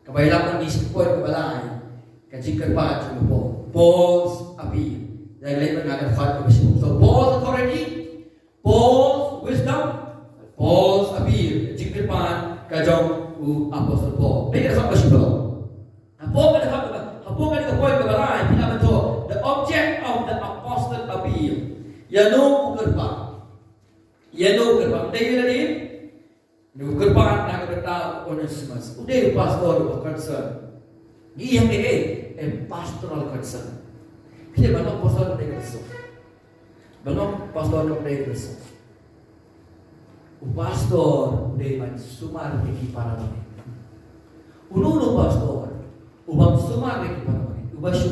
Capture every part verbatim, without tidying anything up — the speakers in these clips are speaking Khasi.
Kaba ïalam ngi sha ka point kaba lai, ka jingkyrpad jong u Paul. Paul's appeal. Ïa lei ba nga kyrpad kaba shiphew. So Paul's authority, Paul's wisdom, Paul's appeal. Ka jingkyrpad ka jong u Apostle Paul. Peit ka dkhot kaba shiphew. Hapoh ka dkhot kaba, hapoh ka dkhot kaba lai, phi lah ban thoh the object of the apostle appeal. Ïa no u kyrpad. Ïa no u kyrpad. Dei ïa lade. Ngi kyrpad na ka bynta u Onesimus. U dei u pastor uba concern. Ngi ïa ka ei, a pastoral concern. Phi ba long pastor ka dei ka suk. Ba long pastor ka dei ka suk. U pastor u dei ban sumar ïa ki para bangeit. Uno uno u pastor u bym sumar ïa ki para bangeit. U ba shu,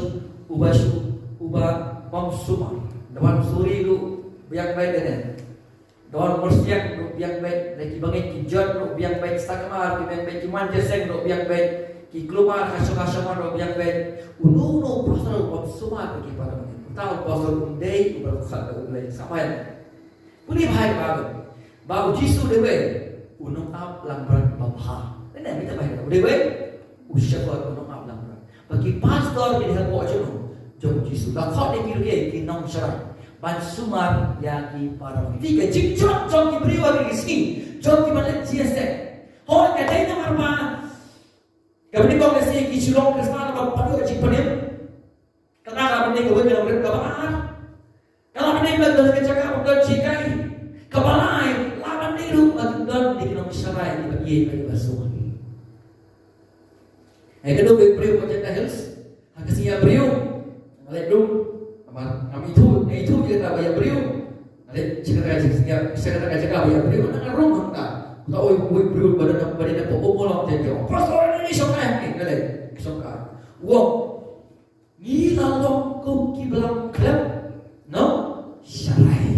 u ba shu, u ba bym sumar. Da wan suri ruh biang beit ne. Da wan myrsiang ruh biang beit, lada ki bangeit ki jot ruh biang beit, sakma ruh biang beit, ki man jingïaseng ruh biang beit, ki kulmar ha shuh ha shuh ruh biang beit. Uno uno u pastor u bym sumar ïa ki para bangeit. Uta u pastor um dei uba khot da U Blei. Sa peit. Pule bha ïa ka Baibl. Ba U Jisu u dei uwei u nongap langbrot babha. Kane mynta ba u dei uwei u shepherd, u nongap langbrot. Ba ki pastor ki dei hapoh jong u, jong U Jisu. La khot ïa ki ruh ki nongsharai ban sumar ïa ki para bangeit. Te ka jingjot jong ki briew ha kine ki sngi, jong kiba leit jingïaseng, hooid ka dei namar ba kaba nyngkong ka sngi ki shu long Khristan bad pat ïoh jingpynim. Kata ka ban dei kawei ka nongrim. Kaba ar, ka la ban dei ba don ka jaka ba don jinghikai. Kaba lai, la ban dei ruh ba don ki nongsharai kiba ïeit bad kiba sumar. Hei, ka dei ka briew ka Jacinta Hills. Ha ka sngi ïa briew, nga leit dum. Namar ngam ithuh, nga ithuh ïa kata ba ïa briew. Nga leit sha kata ka jaka, sha kata ka jaka ba ïa briew, nga rung hangta. Nga oi, oi briew ba don, ba don hapoh Ummulong te jong. Pastor ni shongkai, nga leit shongkai. Wong Ngi la long kum kiba lam khlem nongsharai.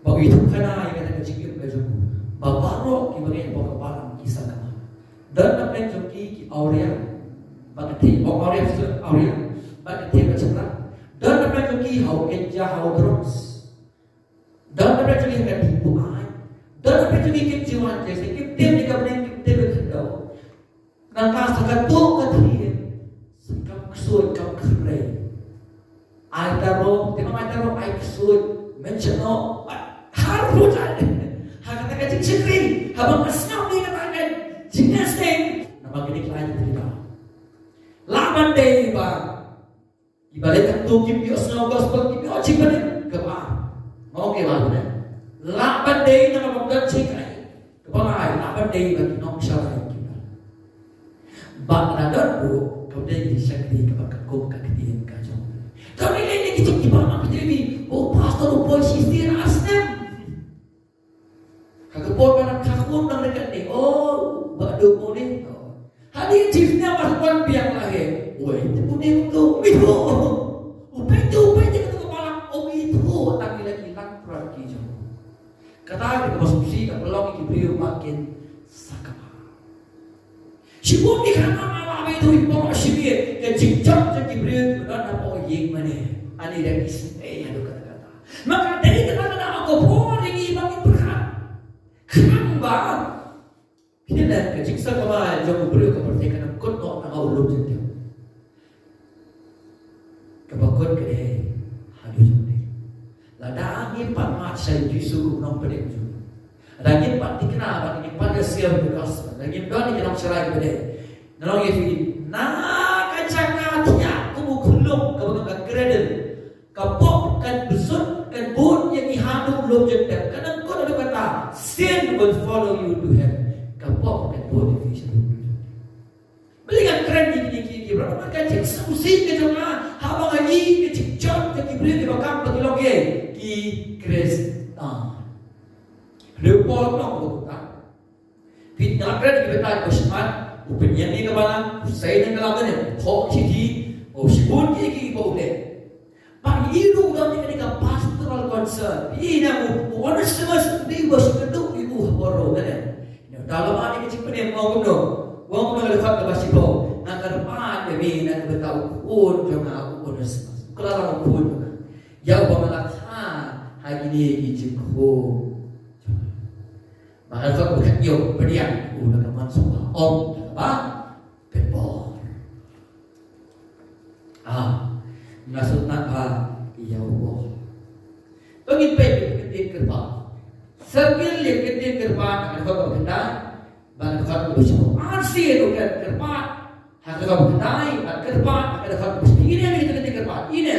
Ba u ïathuhkhana ïa kata ka jingim ka jong u ba baroh kiba ngeit hapoh ka balang ki sakma. Don na pdeng jong ki ki awria bad ki kynthei, awria, awria bad ki kynthei ba shynrang. Don na pdeng jong ki ha u kynja ha u drugs. Don na pdeng jong ki ha ka dih buaid. Don na pdeng jong ki kim ju wan jingïaseng, kim tip ïa ka bneng, kim tip ïa ka khyndew. Nangta sa katto katne shen kam ksuid kam khrei. Ai taro, te ma ai taro, ai ksuid, mynshwa noh, har pujan. Ha kata ka jingshakri, haba nga sngap ïa kata ka jingïaseng, namar kine ki lai ki tyrwa. Lah ban dei ba kiba leh katto kim ïohsngew gospel, kim ïoh jingpynim. Kaba ar, nga ong ïa phi, lah ban dei namar ba don jinghikai. Kaba lai, lah ban dei ba ki nongsharai kiba. Ba la don ruh kaba dei ki shakri kaba ka kum ka ktien ka jong. Kaba lei lei ki jingkiba ma ka jingbi, oh pastor u poi shisien ar snem. Ha ka por ba nang kha khun nang dekat ni, oh, ba duk u ni. Hadien shi snem ba wan biang la he. Oi, te u ni u tu, mi tu. U pei tu, u pei tu, ka tu ka balang, u mi tu, tang ila ki lang pran ki jong. Kata ka ba sumsi ka ba long ki briew ba kin sakma. Shibun ki khana ma la bai tu i poro shibit ka jingjop jong ki briew ki don hapoh ïing mane. Ani da ki sngewthuh haduh katta katta. Ma ka dei kata ka da ka por ïa ngi ba ngi pyrkhat. Khnang ba kine ka jingsakma jong u briew ka pyrthei kan ym kut noh na u lum jingthiang. Kaba kut ka dei haduh jong u. Lada ngim pat mad sha u Jisu u nongpynim jong ngi, lada ngim pat thikna bad ngim pat ïa share the gospel, lada ngim don ïa ki nongsharai kiba dei, nga ong ïa phi, na ka jaka thiah kum u khyllung kaba ka cradle, ka pop kan bsut kan bud ïa ngi haduh lum jingtep. Kan ym kut haduh katta, sin will follow you to hell. Ka pop kan bud ïa ngi sha lum jingtep. Balei nga kren ïa kine ki, ki briew? Namar ka jingsngewsih ka jong nga haba nga ïohi ka jingjot ka ki briew kiba kam ba ki long ki, ki Khristan. Hynrei u Paul u ong kumta. Phi, nga la kren ïa ki bynta kiba shimat, u pynïeng ïa ka balang, u sei na ka lad, u thoh shithi, u shibun ki, ki, kiba u leh. Ba ngi ruh don ïa kane ka pastoral concern. Ïa na u, u Onesimus u dei uba sngewthuh ïa u ha baroh kane. Ïa na u da la mad ïa ka jingpynim, u ong kumno? U ong kumno ha ka dkhot kaba shiphew? Nga kyrpad ïa me na ka bynta u khun jong nga u Onesimus. Kylla lang u khun jong nga. Ïa uba nga la kha ha kine ki jingkhun. Ba ka dkhot ba khathynñiew, pdiang u na ka mon sngewbha, ong, na ka Ah, pynbor. Ah, nga sngewtynnat bha ïa u bor. To ngin peit ïa ka ktien kyrpad. Circle ïa ka ktien kyrpad ha ka dkhot kaba khyndai bad ka dkhot kaba shiphew. Arsien ruh ka kyrpad ha ka dkhot kaba khyndai bad kyrpad ha ka dkhot kaba shiphew. Ine ïa ka ktien kyrpad, ine.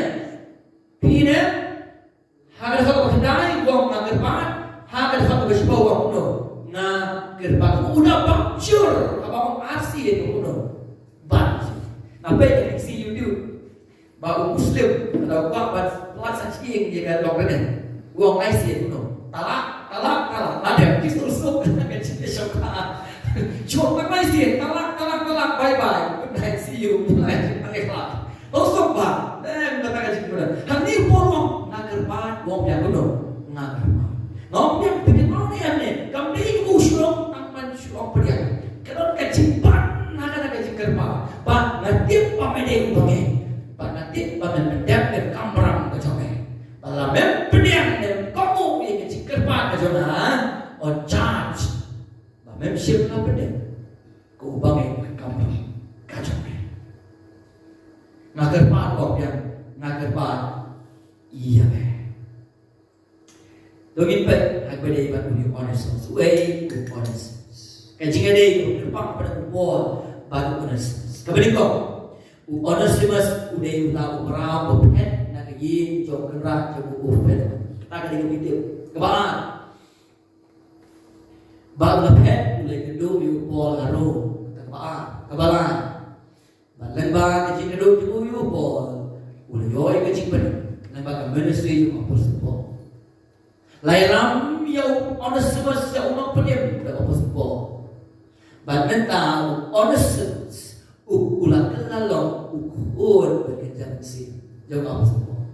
Phi ine? Ha ka dkhot kaba khyndai u ong nga kyrpad, ha ka dkhot kaba shiphew u ong kumno? Nga kyrpad. U da bam jur haba ong arsien, kumno? Bam jur. Nga peit ha ka C U T ba u Muslim, lada u kwah ban pynlait sa shisien ïa ka long kane, u ong lai sien, kumno? Talak, talak, talak. Lada ki suk suk ka jingïashongkha, shu ong lai sien, talak, talak, talak, bye bye. Good night, see you. Bye bye. Talak. To suk ba, em, kata ka jingkyrpad. Hangne u Paul u ong, nga kyrpad, u ong biang kumno? Nga kyrpad. Nga ong biang, phi kynmaw ne em ne? Kam dei u shu ong tang ban shu ong pdiang. Ka don ka jingban ha kata ka jingkyrpad. Ba nga tip ba me dei u bangeit. Ba nga tip ba men pdiang, men kamram ka jong me. Ba la mem pdiang, mem kohnguh ïa ka jingkyrpad ka jong nga, on charge ba mem shym la pdiang. Ko bangeit, ka kamram ka jong me. Nga kyrpad, ong biang, nga kyrpad ïa me. To ngin peit ha kaba ïadei bad une u Onesimus. Uei u Onesimus? Ka jingïadei kaba kyrpang kaba u Paul bad u Onesimus. Kaba nyngkong, u Onesimus u dei uta u mraw ba phet na ka ïing jong u kynrad jong u Philip. Kata ka dei kaba nyngkong. Kaba ar, ba u la phet, u la ïakynduh ïa u Paul ha Rom. Kata kaba ar. Kaba lai, bad lyngba ka jingkynduh jong u ïa u Paul, u la ïoh ïa ka jingpynim lyngba ka ministry jong u Apostol Paul. La ïalam ïa u Onesimus, ïa u nongpynim jong u Apostol Paul. Bad mynta u Onesimus u, u la kylla long u khun ba kynja mynsiem jong u Apostol Paul.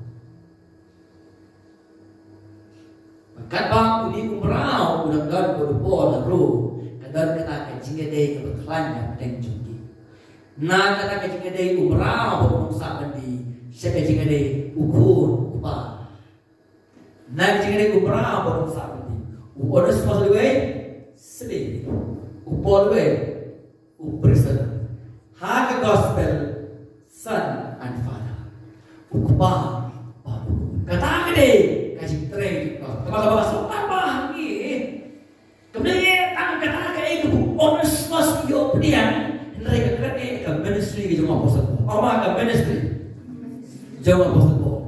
Bad katba une u mraw u dang don bad u Paul ha Rom, ka don kata ka jingïadei kaba khlaiñ hapdeng jong ki. Na kata ka jingïadei u mraw bad u nongsahbyndi sha ka jingïadei u khun u kpa. Na ka jingïadei u mraw bad u nongsahbyndi, u Onesimus u dei uwei? Slave. U Paul u dei uwei? U prisoner. Ha ka gospel, son and father. U kpa bad u khun. Kata ka dei ka jingtrei jong ka gospel. Kaba, kaba, sngewthuh ba hangne, kam dei tang kata kaei kaba u Onesimus u ïoh pdiang, hynrei ka kren ïa ka ministry ka jong u Apostol Paul. Ong ma, ka ministry jong u Apostol Paul.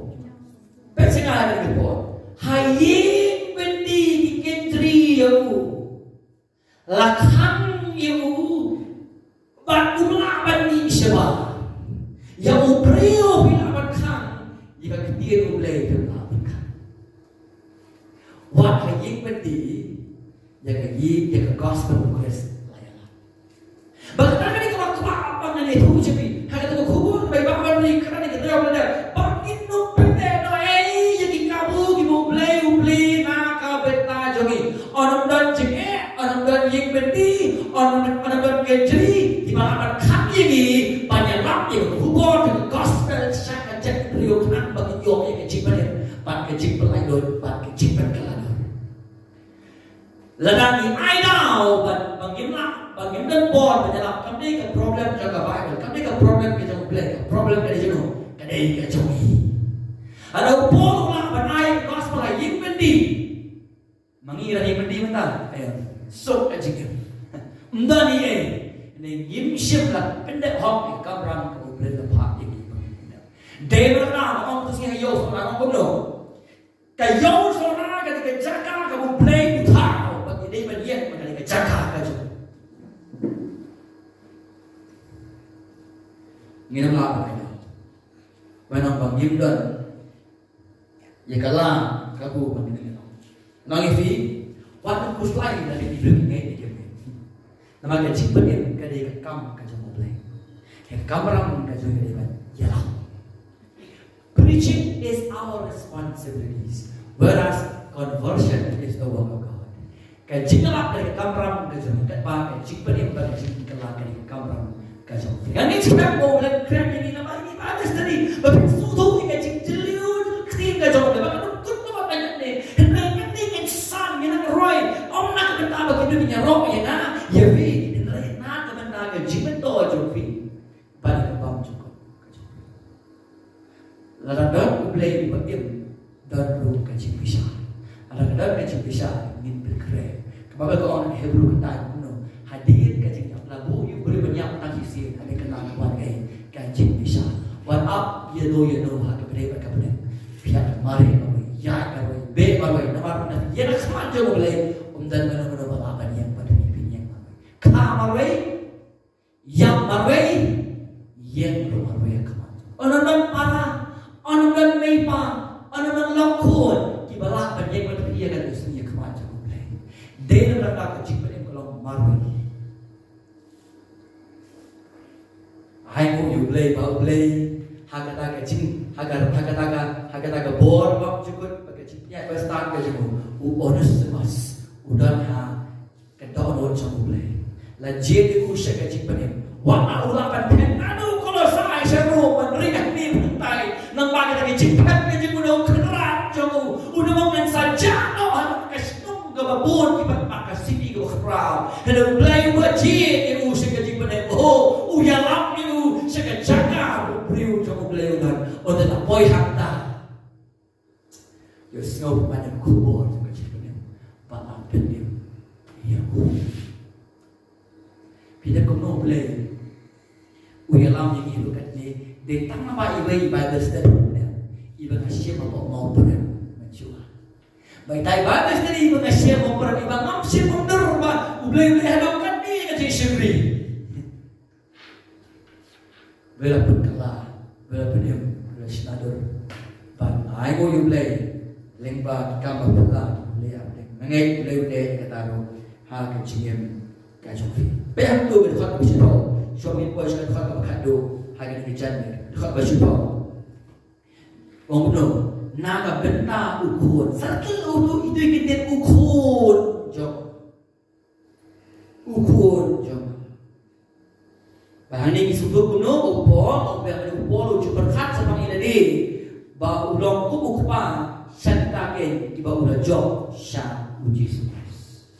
Peit sha nga, ha ka dei ka por, ha ïing byndi ki kynjri ïa u la khang ïa u, bad um lah ban mih shabar. Ïa u briew phi lah ban khang, ïa ka ktien U Blei phim lah ban khang. Wat ha ïing byndi, ïa ka ïing, ïa ka gospel of Christ la ïalam. Bad kata ka dei kaba kwah ban ïathuh sha phi. Ha kata ka khubor kaba i Bah Mary kren, ka dei kaba lada ba ngin ym pynbeit noh ei ïa ki kabu kiba U Blei u plie na ka bynta jong ngi. Yn ym don jingeh, yn ym don ïing byndi, yn ym, yn ym don kynjri kiba lah ban khang ïa ngi ban ïalap ïa ka khubor ka gospel sha ka jaitbynriew khnang ba ngin ïoh ïa ka jingpynim bad ka jingpynlait lut bad ka jingpynkylla lut. Lada ngi ai daw ba, ba ngim lah, ba ngim don bor ban ïalap, kam dei ka problem jong ka Baibl, kam dei ka problem ka jong U Blei, ka problem ka dei jong u, ka dei ka jong ngi. Lada u Paul u lah ban ai gospel ha ïing byndi, ma ngi ruh ïing byndi mynta, eh, suk ka jingim. Ym don ei ei, ne ngim shym la pyndep hok ïa ka kamram kaba U Blei u la phah ïa ngi. Dei ba la ong, to sngew ïa u Sohra ong kumno. Ka ïew Sohra ka dei ka jaka kaba U Blei u thaw, bad ngi dei ban ïeng ba ka dei ka jaka ka jong u. Ngin ym lah ban ïeng. Ban ong ba ngim don ïa ka la kabu ban ïeng. Nang ïa phi, wat nym khuslai lada ki briew ki ngeit ïa ki. Namar ka jingpynim ka dei ka kam ka jong U Blei. Ka kamram ka jong ngi ka dei ban ïalam. Preaching is our responsibilities, whereas conversion is the work of God. Ka jingïalap ka dei ka kamram ka jong ngi, katba ka jingpynim bad ka jingkylla ka dei ka kamram ka jong U Blei. Nga ngeit skhem ba U Blei un kren ïa ngi namar ngi ba dei steady ba phin sngewthuh ïa ka jingjylliew jong ka ktien ka jong U Blei. Ba ka don kut ba ka ngat ne, hynrei ngat ne ngan san, ngan nang roi, ym na ka bynta ba ki briew kin ïaroh ïa nga ïa phi, hynrei na ka bynta ka jingmyntoi jong phi bad ka bam jong ka jong phi. Lada don U Blei uba im, don ruh ka jingbishar. Lada don ka jingbishar, ngin pynkhreh. Kumba ka ong ha Hebru kata, kumno, hadien ka jingïap, la buh ïa u briew ban ïap tang shisien, hadien kata ka wan ei, ka jingbishar. Wat ap ïano ïano ha ka bneng bad ka bneng. Phi hap ban mareh marwei, ïaid marwei, beh marwei, namar phi ïeng ha khmat jong U Blei, ym don mano mano ba lah ban ïeng bad phi, phin ïeng marwei. Kha marwei, ïap marwei, ïeng ruh marwei ha khmat. Ym don para, ym don meipa, ym don lok khun kiba lah ban ïeng bad phi ha kane ka sngi ha khmat jong U Blei. Dei na kata ka jingpynim ka long marwei. Ai nguh ïa U Blei ba U Blei ha kata ka jing, ha ka, ha kata ka, ha kata ka bor bymjukut bad ka jingpynïaid ba stad ka jong u, u Onesimus u don ha ka dohnud jong U Blei. La jied ïa u sha ka jingpynim. Wat la u lah ban phet naduh Kolosai sha Rom ban ri hangne pyntai. Namar kata ka jingphet ka jong u na u kynrad jong u, u na ong ngan sa jah noh ha ka shnong kaba bun kiba, ha ka city kaba khraw. Hynrei U Blei u la jied ïa u sha ka jingpynim. Oh, u ïalam ïa u sha ka jaka ba u briew jong U Blei u don. Ynda la poi hangta, ïohsngew ban ïa ka khubor jong ka jingpynim, ba la pynim ïa u. Phi dei kumno U Blei u ïalam ïa ngi ruh katne, dei tang naba iwei i Bible study ne, iba nga shim ba mawprem mynshuwa. Ba itai Bible study iba nga shim mawprem, iba ngam shim mawprem ba U Blei u dei haduh katne ka jingshakri. Ba la pynkylla, ba la pynim, ba la shna dur. Ban ai nguh ïa U Blei lyngba ki kam ba phylla ki U Blei ap lyngba. Nga ngeit U Blei u dei kata ruh ha ka jingim ka jong phi. Peit hangto ka dkhot kaba shiphew. Shuwa ngin poi sha ka dkhot kaba khatduh ha kane ka janmiet. Dkhot kaba shiphew. Ong kumno, na ka bynta u khun. Sa kylli uto, ito i kyntien u khun jong U khun jong. Ba hangne ngi sngewthuh kumno, u Paul, u biang u Paul u ju pyrkhat shaphang ïa lade ba u long kum u kpa sha kita kiba u la jop sha U Jisu Khrist.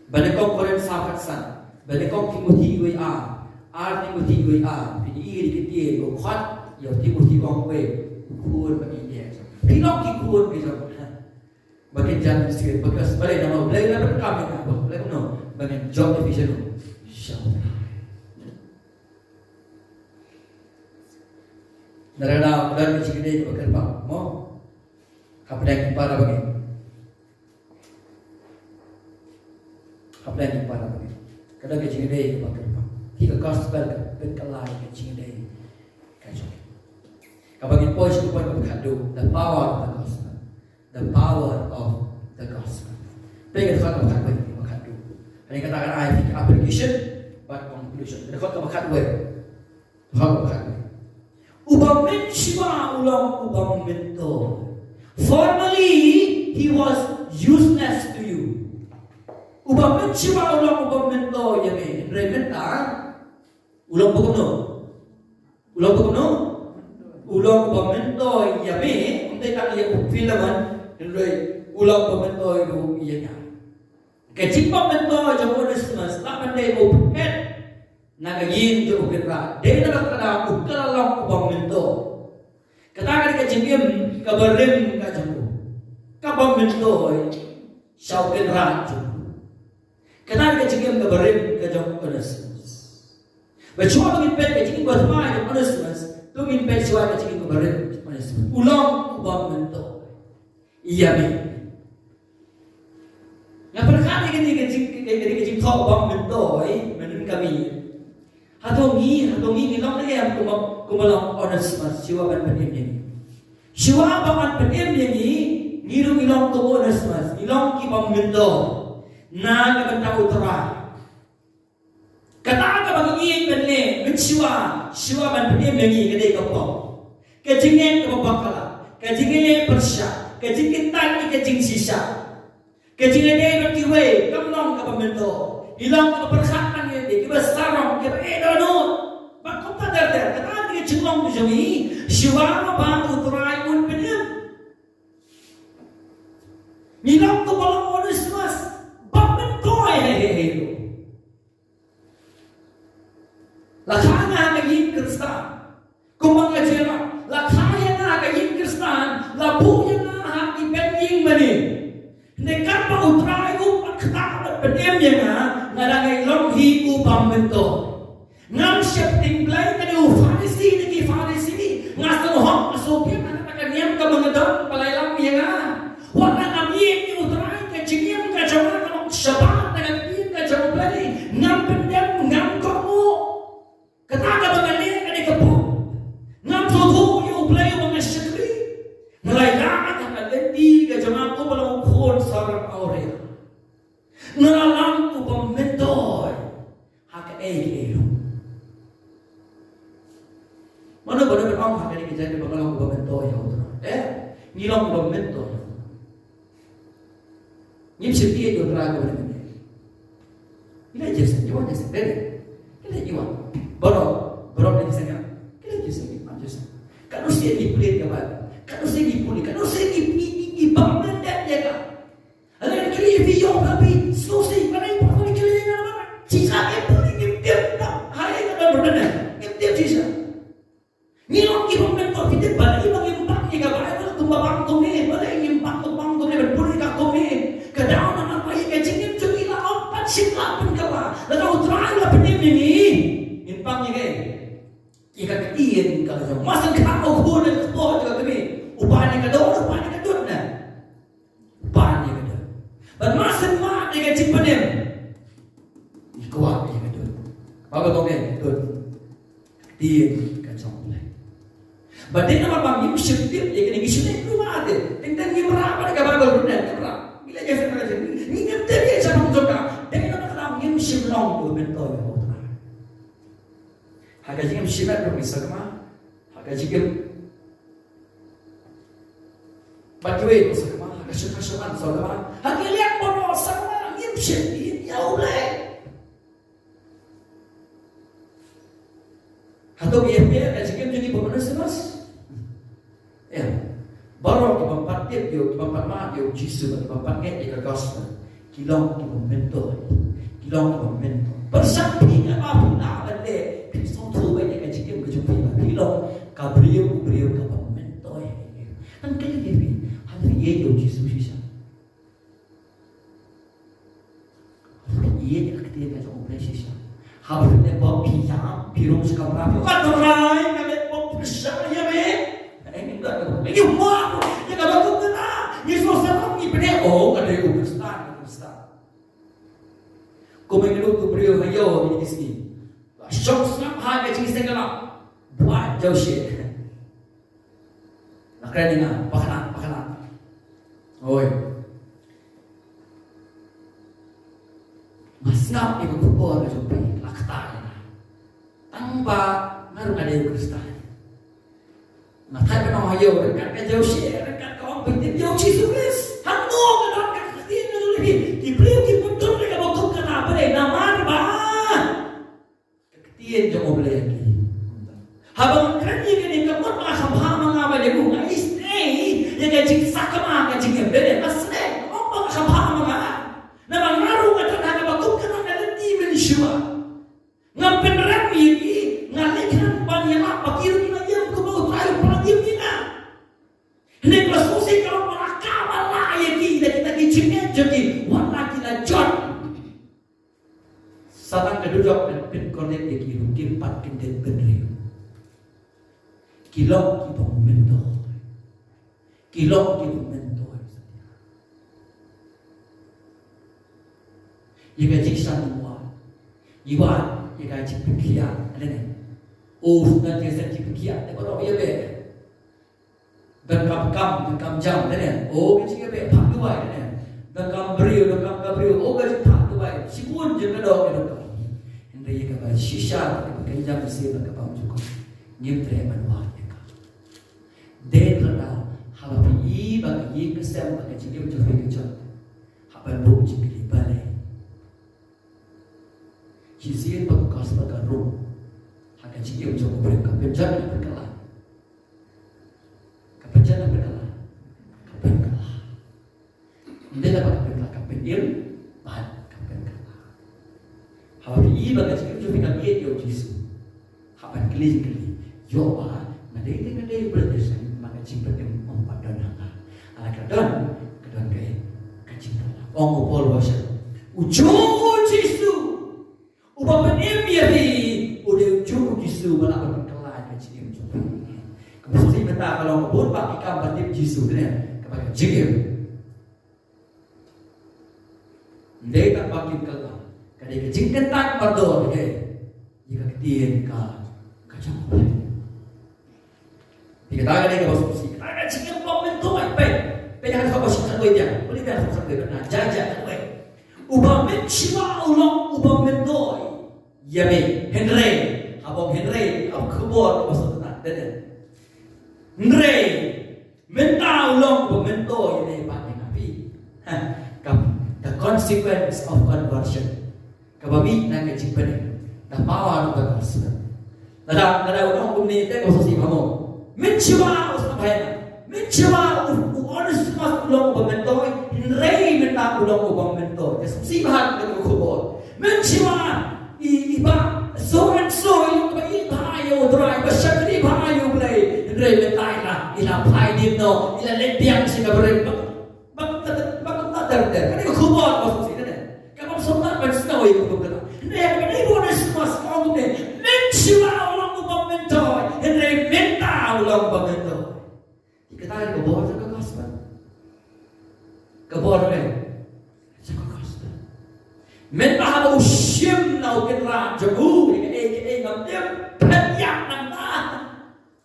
Ba nyngkong Korinth saw khatsan, ba nyngkong Timothi wei ar, ar Timothi wei ar, phi ïohi ïa ki ktien, u khot ïa u Timothi u ong wei, u khun ba ïeit. Phi long ki khun ki jong. Ba kin jan mynsiem, ba kin, balei namar U Blei u la pyndonkam ïa nga, ba U Blei u ong ba ngin jop ïa phi shano? Sha U Blei. Nara da, da ka jingïadei kaba kyrpang mo. Hapdeng ki para bangeit. Hapdeng ki para bangeit. Ka da ka jingïadei kaba kyrpang. Ki ka gospel ka pynkylla ïa ka jingïadei ka jong. Kaba ngin poi sha ka point kaba khatduh, the power of the gospel. The power of the gospel. Peit ka dkhot kaba khatwei, kaba khatduh. Hangne kata ka ai application bad conclusion. Ka dkhot kaba khatwei. Dkhot kaba khatwei. U bym mynshuwa u long u bym myntoi. Formerly, he was useless to you. U bym mynshuwa u long u bym myntoi ïa me. Hynrei mynta u long ba kumno? U long ba kumno? U long ba myntoi ïa me, ym dei tang ïa u Philemon, hynrei u long ba myntoi ruh ïa nga. Ka jingbym myntoi jong u Onesimus, la ban dei u phet na ka ïing jong u Kynrad. Dei na ka kata u kylla long u bym myntoi. Kata ka dei ka jingim kaba rim ka jong u. Ka bym myntoi sha u Kynrad jong u. Kata ka jingim kaba rim ka jong u Onesimus. Ba shuwa ba ngin peit ka jingim ba thymmai jong u Onesimus, to ngin peit shuwa ka jingim kaba rim jong u Onesimus. U long u bym myntoi ïa me. Nga pyrkhat ïa kane ka jing, ka, ka, ka jingthoh u bym myntoi, mynnin ka mih. Hato ngi, hato ngi, ngi long ne em kumba, kumba long u Onesimus, shuwa ban pynim ïa ngi. Shuwa ba ban pynim ïa ngi, ngi ruh ngi long kum u Onesimus, ngi long ki bym myntoi na ka bynta u Trai. Kata kaba ngi ïeit ban leh mynshuwa, shuwa ban pynim ïa ngi ka dei ka pop. Ka jingngeit kaba bakla, ka jingïaleh pyrshah, ka jingkyntait ïa ka jingshisha. Ka jingïadei bad kiwei kam long kaba myntoi. Ngi long kiba pyrkhat tang ïa lade, kiba sarong, kiba ïeit dohnud. Bad kumta ter ter, kata ka jinglong ka jong ngi, shuwa ba u Trai un pynim. Ngi long kumba long u Onesimus, bym myntoi hei hei hei ruh. La kha nga ha ka ïing Khristan. Kumba nga jia la kha ïa nga ha ka ïing Khristan, la buh ïa nga ha ki bynta ïing mane. Ne katba U Trai u pat kata u pynim ïa nga, nga dang ïai long hi u bym myntoi. Ngam sheptieng Blei, nga dei u Pharisi na ki Pharisi. Nga sngewhok, nga sngewbiang na kata ka niam kaba nga don, ba la ïalam ïa nga. Wat la ngam ïeit ïa U Trai, ka jingim ka jong nga ka long shabar na ka ktien ka jong U Blei. Ngam pyndem, ngam kohnguh. Kata kaba nga leh ka dei ka pop. Ngam sngewthuh ïa U Blei uba nga shakri. Nga la ïaid ha ka lynti ka jong nga kumba long u khun sawdong awria. Nga la long u bym myntoi ha kaei kaei ruh. Mano ba dei ban ong ha kane ka jingim ba nga long u bym myntoi ïa U Trai? Eh, ngi long u bym myntoi. Ngim shym ïeit ïa U Trai kumne. Ngi leh jingïaseng, ngi wan jingïaseng, dei. Ngi leh, ngi wan. Baroh, baroh ngi leh jingïaseng, ngi leh jingïaseng, ngi wan jingïaseng. Katno sien ngi pule ïa ka Baibl, katno sien ngi pule, katno sien ngi, ngi, ngi, ngi bam lyndet ïa ka. Hynrei ngi ïohi ïa u Rabbi, sngewsih, balei ngi pule ïa ka Baibl? Shisha ngim pule, ngim tip, ha ïa ka Baibl, ngim tip shisha. Ngi long ki bym myntoi, phi tip balei ba ngim pang ïa ka Baibl kumba pang kumne, balei ngim pang kumba pang kumne, ban pule ïa ka kumne. Ka daw namar ba ïa ka jingim jong ngi la ong pat shym la pynkylla. Lada U Trai u la pynim ïa ngi, ngin pang ïa ka, ïa ka ktien ka jong. Mar shu kha u khun ka kpoh jong ka kmie, u pan ïa ka doh, u pan ïa ka dud ne. Pan ïa ka dud. Bad mar shu mad ïa ka jingpynim, ngi kwah ïa ka dud. Ba ba tong ïa ka dud. Ktien ka jong U Blei. Bad dei namar ba ngim shym tip ïa kane, ngi shym leh ruh ma te. Teng teng ngim rah bad ka Baibl ruh ne, ngim rah. Ngi leh ïa ka jong, ngi ngim tip ïa ka jong ka. Dei namar ba ngim shym long u bym myntoi ïa U Trai. Ha ka jingim shimet ruh ngi sakma. Ha ka jingim Bad kiwei ruh sa kama, ha ka shu-, ha ka shu-, ha ka shu-, ha ka shu-, ha ka liang bor sa kama, ngim shym ïeit ïa U Blei. Hato ngi ïeit ïa ka jingim jong ngi ba mynta shu mas? Ïa. Baroh ki bym pat tip ïa u, ki bym pat mad ïa u Jisu, ki bym pat ngeit ïa ka gospel. Ki long ki bym myntoi. Ki long ki bym myntoi. Pyrshang phi kaba phi lah ban leh, phi sngewthuh ba ïa ka jingim ka jong phi ba phi long ka briew, u briew ka bym myntoi. Ngan kylli ïa phi, haba phi ïeit ïa u Jisu shisha? Haba phi ïeit ïa ka ktien ka jong u Blei shisha? Haba phi leh pop phi ïam, phi rung sha kamra, phi wan, Trai, nga leh pop, pyrshang ïa me. Ai, ngim don ka, ngim wan ïa kaba kum kata. Ngi sngewsarong, ngi pyneh, oh, nga dei u Khristan, u Khristan. Kumne ka dei u briew ha ïew ha kine ki sngi. Ba shong sngap ha ka jingseng ka la. Buaid jaw shi. La kren ïa nga, ba khlad, ba khlad. Oi. Nga sngap ïa ka khubor ka jong phi, la kata ïa nga. Tang ba nga ruh nga dei u Khristan. Nga thait ban ong ha ïew, ryngkat ka jaw shi, ryngkat ka ong ba tip ïa u Jisu Khrist. Hangno nga don ka ktien ka jong phi? Ki briew ki bym don ka ba kum kata, balei? Namar ba ka ktien jong U Blei ha ki. Haba nga kren ïa kane, ka mut ba nga kham bha ma nga ba ïa u, nga isynei ïa ka jingsakma ka jingim, balei? Nga snei, ym ba nga kham bha ma nga. Namar nga ruh nga don ha kaba kum kata ka lynti mynshuwa. Nga pynrem ïa ki, nga leh khnang ban ïalap ba ki ruh kin ïam kumba U Trai u pynïam ïa nga. Hynrei ka sngewsih ka long ba la kaba lah ïa ki da kita ki jingngeit jong ki, wat la ki la jot. Satan ka dujok kan pynkohnit ïa ki ruh kim pat kyndit bynriew. Ki long ki bym myntoi. Ki long ki bym myntoi. Ïa ka jingshisha ngi wad. Ngi wad ïa ka jingpynkhiah, ane ne. Oh, ngan jingpynkhiah, te baroh ïa beh. Donkam kam, donkam jam, ane ne. Oh, ka jingïabeh phah duwai, ane ne. Donkam briew, donkam ka briew, oh, ka jingphah duwai. Shibun jingkyndoh ïa donkam. Hynrei ïa kaba shisha, kaba kynjam shisha bad kaba ym jukut, ngim treh ban wad ïa ka. Dei tang da haba phi i ba ka ïing ka sem bad ka jingim jong phi ka jot, hap ban buh jingkylli, balei? Shisien ba ka gospel ka rung ha ka jingim jong u briew, ka pynjot ne pynkylla? Ka pynjot ne pynkylla? Ka pynkylla. Ym dei tang ba ka pynkylla, ka pynim bad ka pynkylla. Haba phi i ba ka jingim jong phi kam ïeit ïa u Jisu, Hap ban kylli jingkylli. Ïoh ba nga dei te nga dei u brother, shen ma ka jingpynim ym pat don ha nga. Haba ka don, ka don ka, ka jingpynim. Ong u Paul ba shen, u juh u Jisu uba pynim ïa phi u dei u juh u Jisu ba lah ban pynkylla ïa ka jingim jong phi. Kaba shisha mynta ka long bun ba ki kam ba tip Jisu ne kaba ka jingim. Ym dei tang ba kim kylla, ka dei ka jingkyntang ba don, eh, ïa ka ktien ka, ka jong U Blei. Te kata ka dei kaba shisha, kata ka jingim ba myntoi, peit. Peit ha ka ba shisha kawei ïa, peit ha ka ba shisha kawei, na ja ja kawei. Uba mynshuwa u long uba myntoi ïa me, hynrei, haba ong hynrei, ka khubor kaba shisha, dei. Hynrei mynta u long uba myntoi ïa me bad ïa nga phi. Ha, ka, the consequence of conversion. Kaba mih na ka jingpynim. The power of the gospel. Lada, lada u long kumne te ka shisha ba mo. Mynshuwa u sngewbha ïa nga. Mynshuwa u, u Onesimus u long uba myntoi. Hynrei mynta u long uba myntoi. Ka shisha ba ka khubor. Mynshuwa i, i bah so and so i long ba i bah ïa U Trai, ba shakri bah ïa U Blei. Hynrei mynta i la, i la phai dien noh, i la leit biang sha ka barim. Ba, ba, ba, ba, ba, ter, ter. Kane ka khubor ba shisha kane. Kaba shisha ban sngewbha ïa ka khubor kane. Hynrei kane ba Onesimus ka ong kumne. Mynshuwa u long uba myntoi. Hynrei mynta u long uba myntoi. Te kata ka bor jong ka gospel. Ka bor ne jong ka gospel. Mynba haba u shim na u kynrad jong u, ïa kaei kaei ngam tip, pynïap nangta.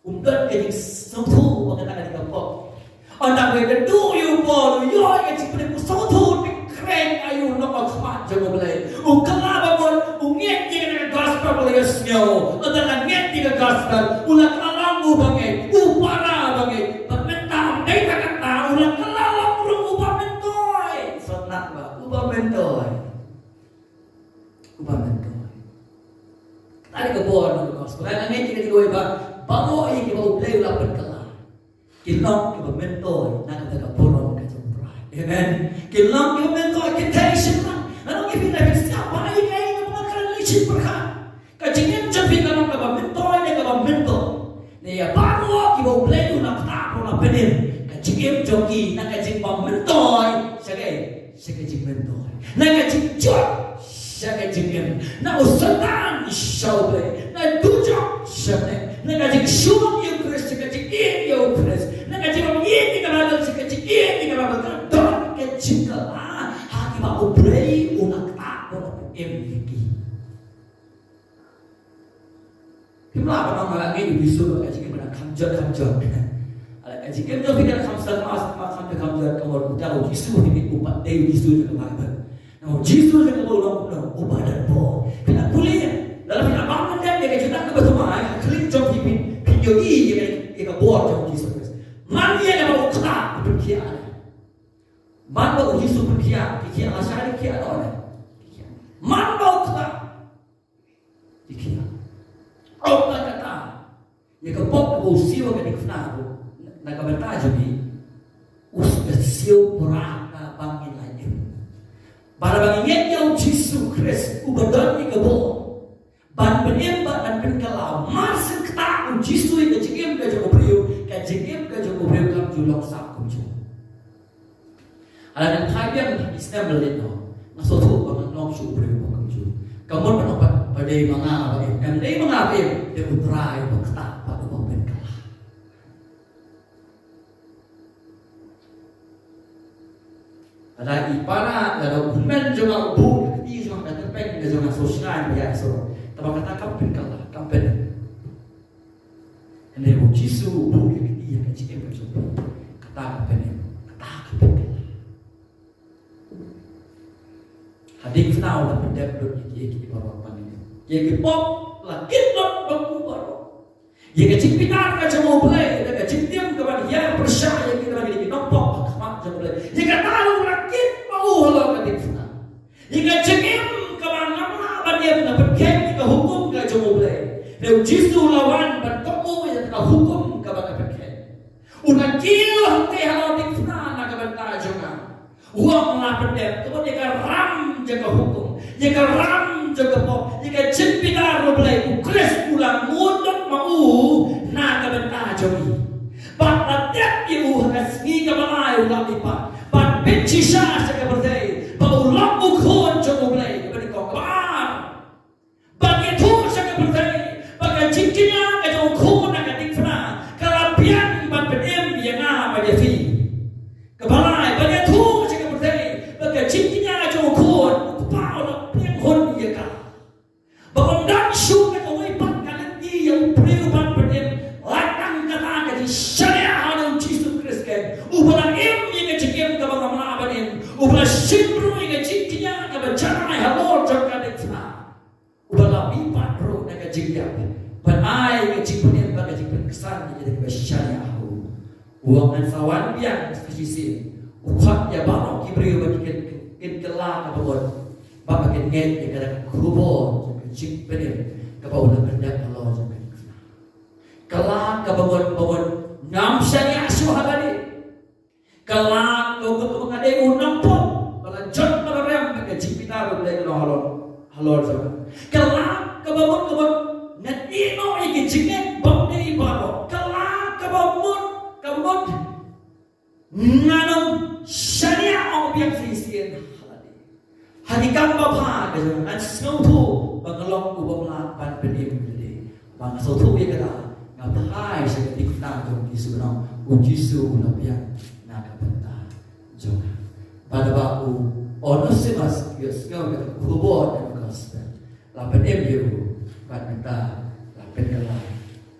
Um don ka jingsngewthuh ba kata ka dei ka pop. Ynda ka dei ka duh ïa u Paul, u ïoh ïa ka jingpynim, u sngewthuh, u kren ïa u nongkhmat jong U Blei. U kylla ba mut, u ngeit ïa ka gospel ba la ïohsngew. Ynda la ngeit ïa ka gospel, u la kylla long uba ngeit, u para ba ngeit. Bad mynta ym dei tang kata, u la kylla long ruh uba myntoi. Sngewthuh ba, uba myntoi. Uba myntoi. Kata ka bor na ka gospel. Nga ngeit ïa ka dei ba, baroh ïa kiba U Blei u la pynkylla. Ki long kiba myntoi na kata ka burom ka jong U Trai. Amen. Ki long kiba myntoi, ki thei shynrang. Nga ong ïa phi, lada phi sngap ba ïa kaei kaba nga kren lei shi pyrkhat, ka jingim jong phi ka long kaba myntoi ne kaba myntoi. Ne ïa baroh kiba U Blei u la ktah, u la pynim, ka jingim jong ki na ka jingbym myntoi sha kaei? Sha ka jingmyntoi. Na ka jingjot sha ka jingim. Na u Soitan sha U Blei. Na dujok sha U Blei. Na ka jingshun ïa U Khrist sha ka jingïeit ïa U Khrist. Na ka jingbym ïeit ïa ka Baibl sha ka jingïeit ïa ka Baibl. Ka don ka jingkylla ha kiba U Blei u la ktah, u la pynim ïa ki. Phim lah ban ong nga la ngeit ïa u Jisu, ka jingim ka dang kham jot kham jot. Ka jingim jong phi ka dang kham sah, kham sah, kham jot, kham jot, ka mut uta u Jisu phi ngeit u pat dei u Jisu jong ka Baibl. Na u Jisu jong ka Baibl u long kumno? Uba don bor. Phi la pule ïa, lada phi la bam lyndet ïa ka jutang kaba thymmai ha khlieh jong phi, phin ïohi ïa ka, ïa ka bor jong u Jisu Khrist. Man ïa kaba u ktah u pynkhiah. Man ba u Jisu pynkhiah, ki khiah lashai, ki khiah noh ne. Man ba u ktah. Ki khiah. Ym tang kata, ïa ka pop kaba u siew ha ka diengphna ruh, na ka bynta jong ngi, u siew pura ka ba ngin lait im. Bad haba ngi ngeit ïa u Jisu Khrist uba don ïa ka bor ban pynim bad ban pynkylla, mar syn ktah u Jisu ïa ka jingim ka jong u briew, ka jingim ka jong u briew kam ju long sah kumjuh. Lada ngan phai biang ha ki snem ba la leit noh, nga sngewthuh ba ngan long shuh u briew uba kumjuh. Ka mut ban ong pat ba dei ma nga ba im, em, dei ma nga ba im, dei U Trai uba ktah bad uba pynkylla. Lada i para, lada u hynmen jong nga u buh ïa ka kti jong nga, ka tyrpeng ka jong nga, sngewsih nga ïa ka, sngewsih. Tangba kata kam pynkylla, kam pynkylla. Hynrei u Jisu u buh ïa ka kti ïa ka jingim ka jong u. Kata ka pynkylla, kata ka pynkylla. Ha diengphna u la pyndep lut ïa ki, ïa ki baroh ban ïa ki pop la kit lut bad u baroh. Ïa ka jingbitar ka jong U Blei, ïa ka jingtim ka ban hiar pyrshah ïa ki, ïa ki nongpop ha khmat jong U Blei. Ïa kata ruh la kit bad u halor ka diengphna. Ïa ka jingim kaba ngam lah ban im, nga pynkheiñ ïa ka hukum ka jong U Blei. Hynrei u Jisu u la wan ban kohnguh ïa ka hukum kaba nga pynkheiñ. U la kiew hangtei halor diengphna na ka bynta jong nga. U ong nga la pyndep, ka mut ïa ka ram jong ka hukum, ïa ka ram jong ka pop, ïa ka jingbitar Blei, u Khrist u la mut lut ma u na ka bynta jong ngi. Bad la tep ïa u ha ka sngi kaba lai u la mihpat. Bad pynbitar shisha sha ka pyrthei ba u long u khun jong U Blei. Kaba nyngkong. Kaba ar, ban ïathuh sha ka pyrthei ba ka jingkñia ka jong u khun na ka diengphna ka la biang ban pynim ïa nga bad ïa phi. Kaba lai, ban ïathuh sha ka pyrthei ba ka jingkñia ka jong u khun, u kpa u la pynhun ïa ka. Ba ym don shuh kawei pat ka lynti ïa u briew ban pynim, lada tang kata ka jingshaniah ha u Jisu Khrist, uba la im ïa ka jingim kaba ngam lah ban im, uba la shim ruh ïa ka jingkñia kaba janai halor jong ka diengphna, uba la mihpat ruh na ka jingïap ban ai ka jingpynim bad ka jingpynksan ïa kata kaba shaniah ha u. U ong, ngan sa wan biang sa shisien. U khot ïa baroh ki briew ba kin, kin kylla kaba mut, ba kin ngeit ïa kata ka khubor jong ka jingpynim kaba u la pyndep halor jong ka jingkñia. Kylla kaba mut, ba mut ngam shaniah shuh ha lade. Kylla kaba mut, kaba nga dei u nongpop ba la jot ba la rem bad ka jingbitar U Blei ka long halor, halor jong nga. Kylla kaba mut, kaba mut ngan ïehnoh ïa ki jingngeit bymdei baroh. Kylla kaba mut, kaba mut ngan ym shaniah ong biang sa shisien ha lade. Ha ki kam babha ka jong nga, ngan sngewthuh ba nga long u bym lah ban pynim ïa lade. Ba nga sngewthuh ïa kata, nga phai sha ka diengphna jong u Jisu, nga ong, u Jisu u la biang na ka bynta jong nga. Bad ba u Onesimus u ïohsngew ïa ka khubor jong ka gospel, la pynim ïa u bad mynta la pynkylla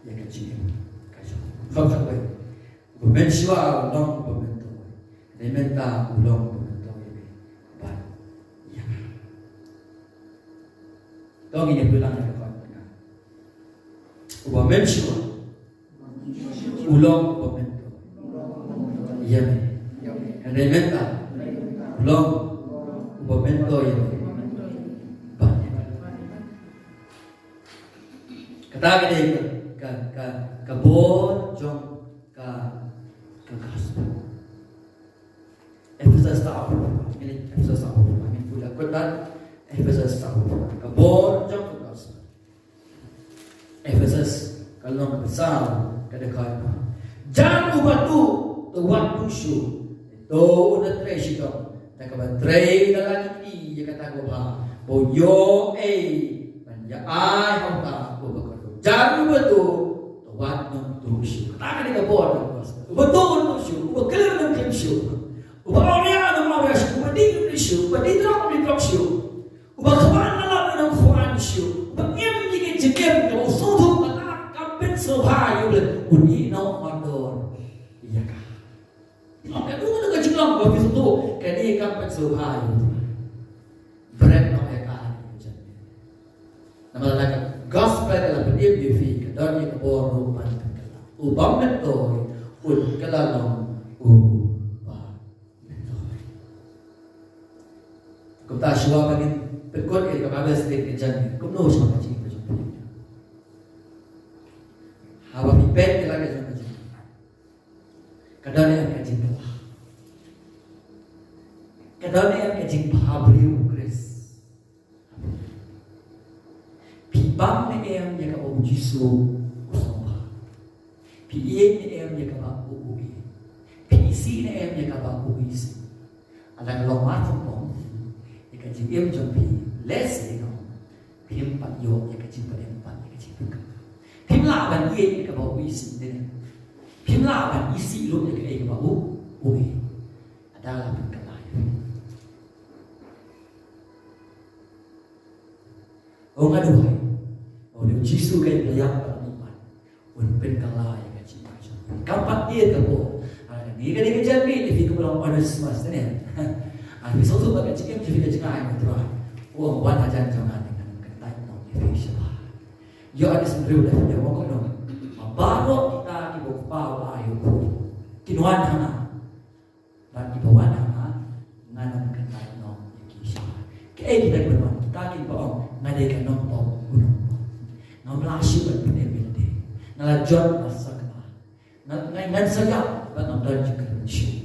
ïa ka jingim ka jong u. Kham khatwei. Uba mynshuwa u long uba myntoi. Hynrei mynta u long uba myntoi ïa me bad ïa nga. To ngin ïa pule lang ïa ka khot ka. Uba mynshuwa u long uba myntoi ïa me. Hynrei mynta u long uba myntoi ïa me bad ïa nga. Kata ka dei ka, ka, ka, ka bor jong ka, ka gospel. Ephesus chapter four, ngin, Ephesus chapter four, ngin pule kut bad Ephesus chapter four. Ka bor jong ka gospel. Ephesus, ka lynnong kaba saw, ka dkhot ba, jan uba tuh, to wat tuh shuh. To un da trei shitom da kaba trei da la ki kti ïa kata kaba bha, ba un ïoh ei ban ïa ai ha uta uba kordor. Jan uba tuh, to wat nym tuh shuh. Kata ka dei ka bor jong ka gospel. Uba tuh un tuh shuh, uba klim un klim shuh, uba awria un awria shuh, uba dih un dih shuh, uba dih drok un dih drok shuh, uba khwan la la un khwan shuh, uba im ïa ka jingim kaba u sngewthuh kata kam pynsngewbha ïa U Blei, un ïehnoh kordor ïa ka. Ong, ka dei ka jinglong ba phi sngewthuh kane kam pynsngewbha ïa u. Bret noh ïa ka ha ka jingim. Namar lada ka gospel ka la pynim ïa phi, ka don ïa ka bor ruh ban pynkylla. U bym myntoi un kylla long uba myntoi. Kumta shuwa ba ngin pynkut ïa ka Bible study ka jong ngi, kumno shuwa ka jingim ka jong phi? Haba phi peit ïa la ka jong ka jong phi, ka don ne em ka jingkylla? Ka don ne em ka jingbhabriew u Khrist? Phi bam ne em ïa kaba u Jisu u sngewbha? Phi ïeit ne em ïa kaba u, u ïeit? Phi isih ne em ïa kaba u isih? Lada ka long markhongpong ïa ka jingim jong phi, lehse, you know, phim pat ïoh ïa ka jingpynim pat ïa ka jingpynim. Phim lah ban ïeit ïa kaba u isih ne. Phim lah ban isih lut ïa kaei kaba u, u ïeit. Lada la pynkylla ïa phi. Ong, nga duwai ba u Jisu, ka ïa phi ïa phi, un pynkylla ïa ka jingim jong phi. Kam pat ïa ka bor. Kane ka dei ka jingmut ïa phi kiba long Onesimus ne. Phi sngewthuh ba ka jingim jong phi ka jngai, nga duwai, wan hajan jong nga, ngan kyntait noh ïa phi shabar. Ïoh, ane sngewthuh da phi, ong kumno? Baroh kita kiba u Kpa u ai, kin wan ha nga. Bad kiba wan ha nga, ngan kyntait noh ïa ki shabar. Kaei kita kiba wan? Kita kiba ong, nga dei ka nongpop u nongpop. Ngam lah shuh ban pynim ïa lade. Nga la jot, nga la sakma. Nga, nga, ngan sa ïap bad ngam don jingkyrmen shuh.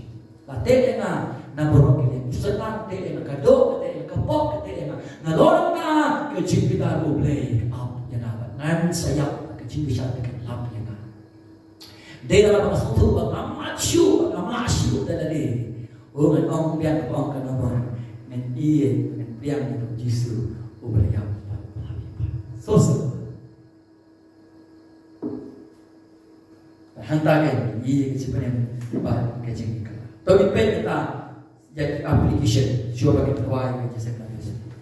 La teh ïa nga na baroh ki liang. U Soitan teh ïa nga, ka doh ka teh ïa nga, ka pop ka teh ïa nga. Nalor nga ka jingbitar U Blei ka ap ïa nga. Ngan sa ïap ka jingkyrshan, te kan lap ïa nga. Dei na ba nga sngewthuh ba ngam lah shuh, ngam lah shuh da lade. O, ngan ong biang, ka ong ka namar ngan ïeit, ngan pdiang ïa u Jisu uba la ïap bad uba la mih pat. So simple. Hangta ka ïa ka jingpynim bad ka jingkyrkhu. To ngin peit kata ïa ki application, shuwa ba ngin kwah ïa ka jingkyrkhu.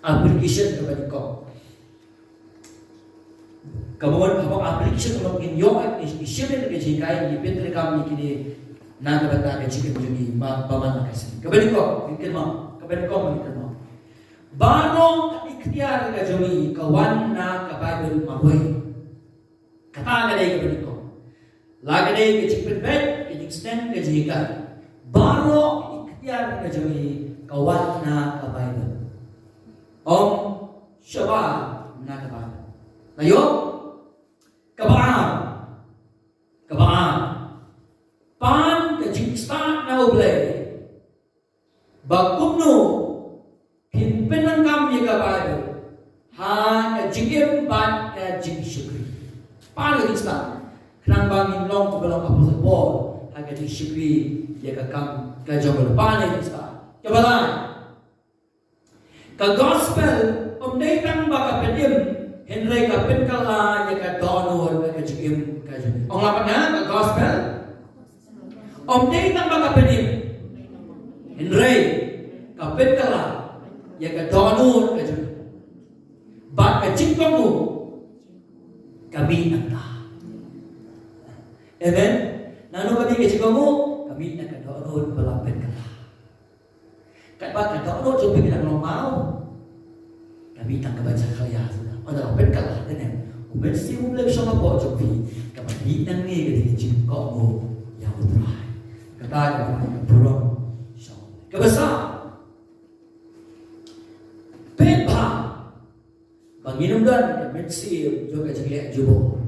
Application kaba nyngkong. Ka mut haba application ka mut ngin ïoh, ngin shim ïa ka jinghikai, ngin pyntrei kam ïa kine na ka bynta ka jingim jong ngi ba man la ka sngi. Kaba nyngkong ngin kynmaw, kaba nyngkong ngin kynmaw, baroh ka iktiar ka jong ngi ka wan na ka Baibl marwei. Kata ka dei kaba nyngkong. La ka dei ka jingpynbeit, ka jingsneng, ka jinghikai, baroh ka iktiar ka jong ngi ka wan na ka Baibl. Ym shaba na ka Baibl. Taïew, kaba ar, kaba ar, pan ka jingstad na U Blei ba kumno phin pyndonkam ïa ka Baibl ha ka jingim bad ka jingshakri. Pan ka jingstad, khnang ba ngin long kumba long u Apostol Paul ha ka jingshakri ïa ka kam ka jong u. Pan ka jingstad. Kaba lai, ka gospel ym dei tang ba ka pynim, hynrei ka pynkylla ïa ka dohnud ka jingim ka jong ngi. Ong lang pat nga, ka gospel ym dei tang ba ka pynim, hynrei ka pynkylla ïa ka dohnud ka jong ngi. Bad ka jingkohnguh ka mih nangta. Amen. Nangno ka mih ka jingkohnguh? Ka mih na ka dohnud ba la pynkylla. Katba ka dohnud jong phi ka dang long maw, ka mih tang kaba jakhlia suda. Ynda la pynkylla, kane u Mynsiem U Blei u shong hapoh jong phi, kaba mih nangne ka dei ka jingkohnguh ïa U Trai. Kata kaba ai ka burom. Kaba saw, pynban ba ngin ym don ka mynsiem jong ka jingleh jubor.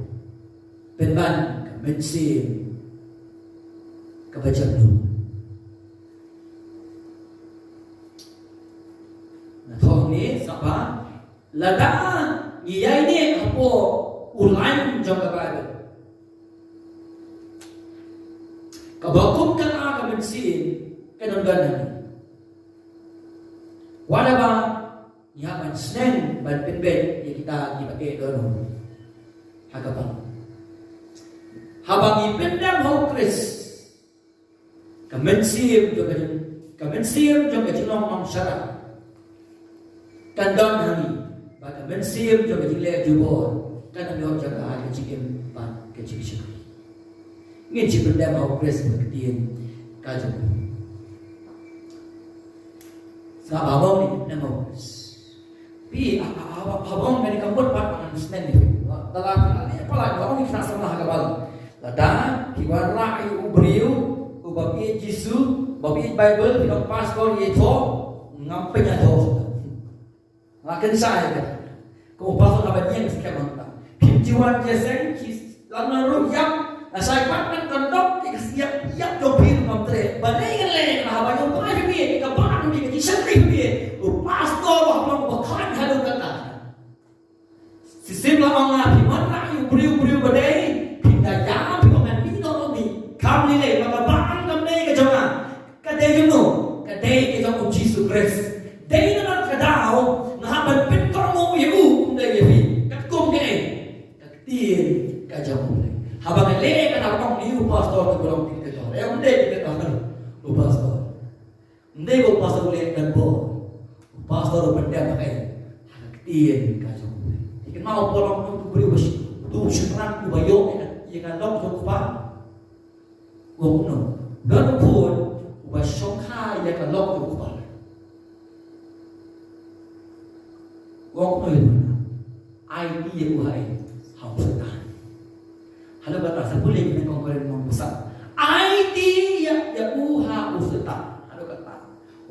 Pynban ka mynsiem kaba jemnud. Nga thoh hangne sa ba lada ngi ïaineh hapoh u lain jong ka Baibl, kaba kum kata ka mynsiem kan ym don hangne. Wat haba ngi hap ban sneng ban pynbeit ïa kita kiba eh dohnud ha ka Baibl. Haba ngi pyndem ha U Khrist, ka mynsiem jong ka jing, ka mynsiem jong ka jinglong nongshakri kan don ha ngi, bad ka mynsiem jong ka jingleh jubor kan ym ïoh jaka ha ka jingim bad ka jingshakri. Ngin shu pyndem ha U Khrist bad ka ktien ka jong u. Sa ba ong ni, nang ong. Phi, a, a, a, a, ong ni ka mut pat ngan sneng ni. Lada phi la leh palat, ong ni kena salah ha ka Baibl. Lada phi wanrah ïa u briew uba ïeit Jisu, uba ïeit Baibl, phi ong pastor ïeit, ngam pynïathuh. Nga kynshai ka. Ko pastor haba ngi ïeng skhem hangta. Phim ju wan jingïaseng, ki la nang ruh ïap, la shai pat ngan kondom ïa ka sngi ïap jong phi ruh ngam treh. Balei ngan leh kata? Haba ïoh bai phi ïa ka bang phi, ka jingshakri phi. U pastor ba haba ba khlaiñ haduh kata. Shisien la ong nga, phi wanrah ïa u briew, u briew ba dei, phi da ïam, phi ong ngan mih noh mih. Kam lei lei, ba ka bang kam dei ka jong nga. Ka dei jong no, ka dei ka jong u Jisu Khrist. Dei namar ka daw nga hap ban pynkohnguh ïa u, ym dei ïa phi. Katkum kaei? Ka ktien ka jong u Blei. Haba nga leh kata, ong ni u pastor te ba long ktien ka jong u Blei. Ym dei ka jong u pastor. Ym dei ba u pastor u leh don bor. U pastor u pyndem ha kaei? Ha ka ktien ka jong u Blei. Te kynmaw u Paul u long u briew ba shi, u shynrang uba ïoh ïa ka, ïa ka lok jong u kpa. U ong kumno? Don u khun uba shongkha ïa ka lok jong u kpa. U ong kumno ïa u? Aiti ïa u ha, ha u Soitan. Halor kata, sa pule ki nyngkong Korinth lynnong ba saw. Aiti ïa, ïa u ha u Soitan. Halor kata.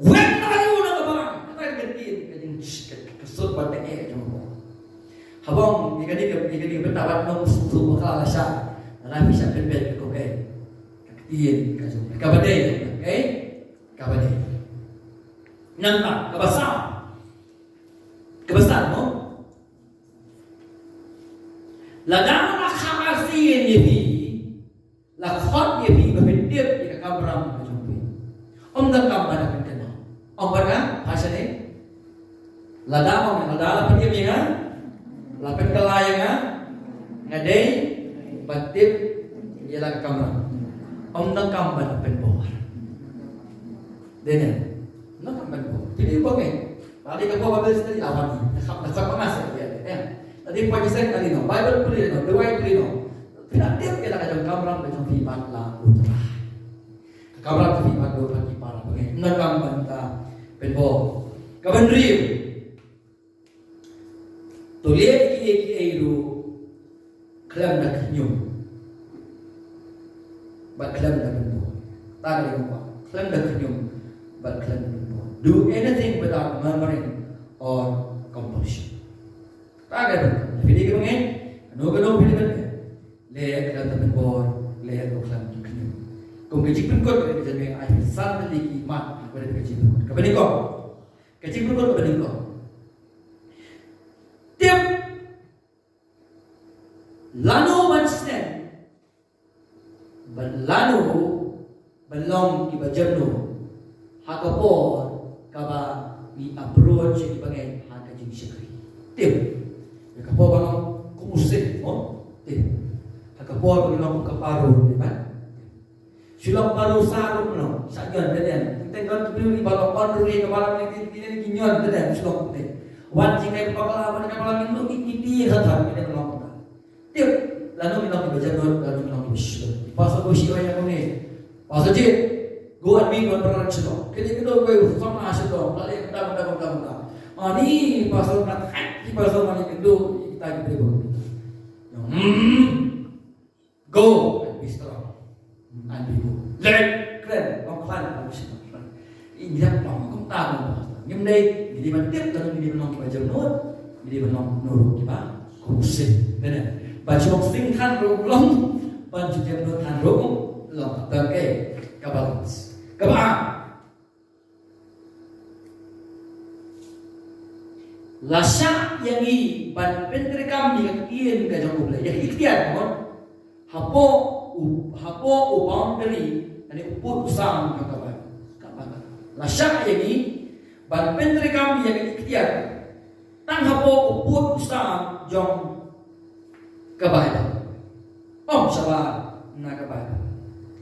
Weng na u na ka bang. Kata ka ktien ka jing, ka, ka sut ba teng eh jong u. Haba ong ïa kane ka, ïa kane ka bynta, wat nym sngewthuh bakla lashai. Lada phi shah pynbeit ka kum kaei? Ka ktien ka jong u. Kaba dei, okay? Kaba dei. Nangta, kaba saw. Kaba saw, mo? Lada la khah arsien ïa phi, la khot ïa phi ba phin tip ïa ka kamram ka jong phi, ym donkam ban da pynkynmaw. Ym pat nga, ha shane. Lada ong, lada la pyntip ïa nga, la pynkylla ïa nga, nga dei ban tip ïa la ka kamram. Ym donkam ban da pynbor. Dei ne? Ym donkam ban bor. Phi dei u bangeit. Lada ka bor ba bel sdei, awan. Ka khap, ka khap ba nga sdei ïa, eh. Lada poi sdei kali no, Bible pule no, duwai pule no. Phi la tip ïa la ka jong kamram ka jong phi bad la U Trai. Ka kamram ka phi bad la u phi para bangeit. Ym donkam ban da pynbor. Kaba hynriew. To leh kiei kiei ruh khlem da khñium bad khlem da pynbor. Ta ka dei ka kwah, khlem da khñium bad khlem da pynbor. Do anything without murmuring or compulsion. Ta ka dei ka kwah. Phi dei ka bangeit, kano kano phi dei bangeit, leh khlem da pynbor, leh ruh khlem da khñium. Kum ka jingpynkut ka jong me, ai phi san tylli ki mat, ka dei ka jingpynkut. Kaba nyngkong. Ka jingpynkut kaba nyngkong. Tip lano ban snem bad lano ban long kiba jemnud ha ka por kaba ngi approach ïa ki bangeit ha ka jingshakri. Tip ïa ka por ba long kum u snem, mo? Tip ha ka por ba ngi long kum ka paru, tip ba Shu long baroh sa ruh noh, sa ñion te den. Teng teng don ki briew kiba long on ruh ïa ka balang ne ki, ki, ki ñion te den, shu long te. Wan jingkai bakla, wan ka balang ne ki, ki, ki, ki, ha, ha, ki, ki, long. Tip, lano ngi long kiba jemnud, lano ngi long kiba shu. Pastor ko shi oi aku ni. Pastor Jit, go and meet one brother shu long. Kini kini ko sama shu long, lale kata, kata, kata, kata. Ani pastor kat, ki pastor mani kendo, kita ki briew. Hmm. Go and be strong and be bold. Leh kren, long khlaiñ, long shisha. Ngi dei ban long kumta, long kumta. Ngim dei, ngi dei ban tip, ngi dei ban long kiba jemnud, ngi dei ban long kumno ruh kiba khuslai. Kane. Ban shu long sing than ruh long, ban shu jemnud than ruh long. Tang eh, ka balance. Kaba ar. Lashai ïa ngi ban pyntreikam ïa ka ktien ka jong U Blei. Ïa ka ktien, mon. Hapoh u, hapoh u boundary, lane u pud u sam jong ka Baibl. Ka Baibl. Lashai ïa ngi ban pyntreikam ïa ka ktien. Tang hapoh u pud u sam jong ka Baibl. Ym shaba na ka Baibl.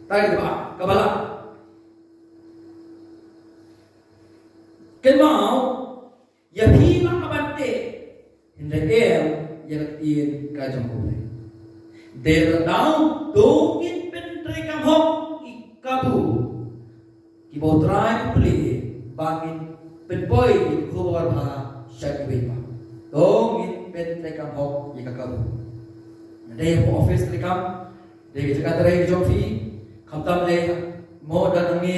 Tang kaba, kaba la. Kynmaw, ïa phi lah ban teh, hynrei em ïa ka ktien ka jong U Blei. Dei na daw, to ngin pyntreikam hok ïa ki kabu kiba U Trai u plie, ba ngin pynpoi ïa ka khubor ba sha kiwei pat. To ngin pyntreikam hok ïa ka kabu. Dei hapoh office treikam, dei ka jaka trei ka jong phi, khamtam lei mo da ngi,